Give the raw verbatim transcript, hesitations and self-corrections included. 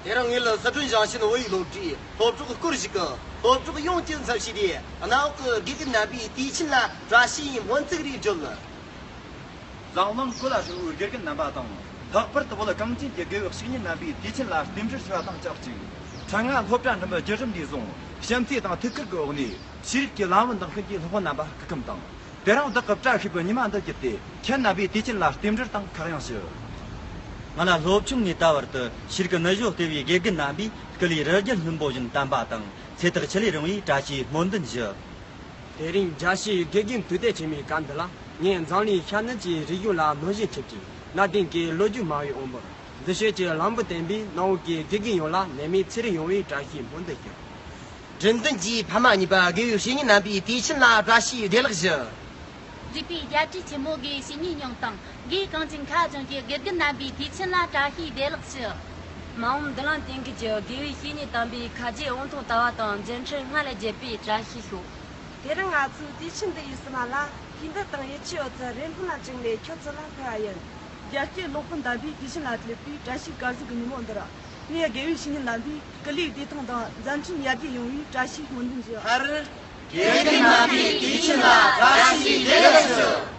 དེ་རིང་ངེད་ལ་སི་ཁྲོན་ཞིང་ཆེན་བོད་ཡིག་སློབ་གྲྭའི་སློབ་གྲོགས་སྐོར་ཞིག་གིས་སློབ་གྲོགས་ཡོངས་ཀྱི་འཚམས་ཞུས་ཏེ། གནམ་འོག་གི་དགེ་རྒན་རྣམ་པའི་དུས་ཆེན་ལ་བཀྲ་ཤིས་སྨོན་ཚིག་རེ་བརྗོད། འཛམ་གླིང་གོ་ལ་ཧྲིལ་བོའི་དགེ་རྒན་རྣམ་པ་དང་། ལྷག་པར་དུ་བོད་གངས་ཅན་གྱི་དགེ་བའི་བཤེས་གཉེན་རྣམ་པའི་དུས་ཆེན་ལ་རྟེན་འབྲེལ་ཞུ་བ་དང་ཆབས་ཅིག་ཁྲ་རྔ་སློབ་གྲྭ་འགྲིམ་པའི་བརྒྱུད་རིམ་འདིའི་བཟུང་བྱམས་བརྩེ་དང་ཐུགས་ཁུར་གྱི་འོག་ནས་ཤེས་རིག་གི་ལམ་བུ་འདེགས་མཁན་གྱི་སློབ་དཔོན་རྣམ་པ་སྐུ་ཁམས་དང་། དེ་རིང་བདག་གི་བཀྲ་ཤིས་པའི་ཉི་མ་འདི་བརྒྱུད་དེ་ཁྱེད་རྣམ་པའི་དུས་ཆེན་ལ་རྟེན་འབྲེལ་དང་ཁ་གཡང་ཞུ། ང་ལ་སློབ་ཆུང་ནས་ད་བར་དུ་ཤེས་རིག་གི་ནུ་ཞོ་སྟེར་བའི་དགེ་རྒན་རྣམ་པས་སྐུ་ལུས་རི་རྒྱལ་སྔོན་པོ་བཞིན་དམ་པ་དང་། ཚེ་ཐག་ཆུ་ལས་རིང་བའི་བཀྲ་ཤིས་སྨོན་འདུན་ཞུ། དེ་རིང་རྒྱལ་སྤྱིའི་དགེ་རྒན་དུས་དེབ་ཆེན་མོའི་སྐབས་འདི་ལ། ངས་འཛམ་གླིང་ཤར་ནུབ་ཀྱི་རིག་གཞུང་ལ་སྨོན་ཞུ་ཆེད་ཀྱི་གནའ་དེང་གི་ལོ་རྒྱུས་སྨྲ་བའི་དབང་པོར་འདུ་ཤེས་ཀྱི་ལམ་བུ་བསྟན་པའི་གནམ་འོག་གི་དགེ་རྒན་ཡོངས་ལ་ནད་མེད་ཚེ་རིང་ཡོང་བའི་བཀྲ་ཤིས་སྨོན་འདུན་ཞུ། དྲན་རྟེན་གྱི་ཕ་མ་གཉིས་པ་དགེ་བའི་བཤེས་གཉེན་རྣམ་པའི་དུས་ཆེན་ལ་བཀྲ་ཤིས་བདེ་ལེགས་ཞུ། རིག་པའི་རྒྱལ་སྲས་ཆེན་མོ་དགེ་བའི་བཤེས་གཉེན་ཡོངས་དང་། དགེ་གངས་ཅན་ཁ་བྱང་གི་དགེ་རྒན་རྣམ་པའི་དུས་ཆེན་ལ་བཀྲ་ཤིས་བདེ་ལེགས་ཞུ། མ་འོངས་མདུན་ལམ་སྟོན་མཁན་གྱི་དགེ་བའི་བཤེས་གཉེན་དམ་པའི་ཁ་རྗེ་དབང་ཐང་ལྟ་བ་དང་མཛད་འཕྲིན་སྔར་ལས་རྒྱས་པའི་བཀྲ་ཤིས་ཤོག་དེ་རིང་ང་ཚོའི་དུས་ཆེན་འདི་ཡི་སྲིད་མ་ལ་ཕན་བདེ་དང་ཡིད་ཆེས་འོད་ཟེར་རེ་སྨོན་ལ་བཅངས་ནས་ཁྱོད་ཚོ་ལ་ཕེབས་པ་ཡིན། རྒྱལ་གཅེས་སློབ་དཔོན་དམ་པའི་དུས་ཆེན་ལ་སླེབས་པའི་བཀྲ་ཤིས་སྐར་གཟུགས་ཀྱི་ཉིན་མོ་འདིར། ངས་དགེ་བའི་བཤེས་གཉེན་རྣམ་པའི་སྐུ་ལུས་བདེ་ཐང་དང་མཛད་འཕྲིན་ཡར་རྒྱས་ཡོང་བའི་བཀྲ་ཤིས་སྨོན་འདུན་ཞུ། ཧར། དགེ་རྒན་རྣམ་པའི་དུས་ཆེན་ལ་བཀྲ་ཤིས་བདེ་ལེགས་ཞུ།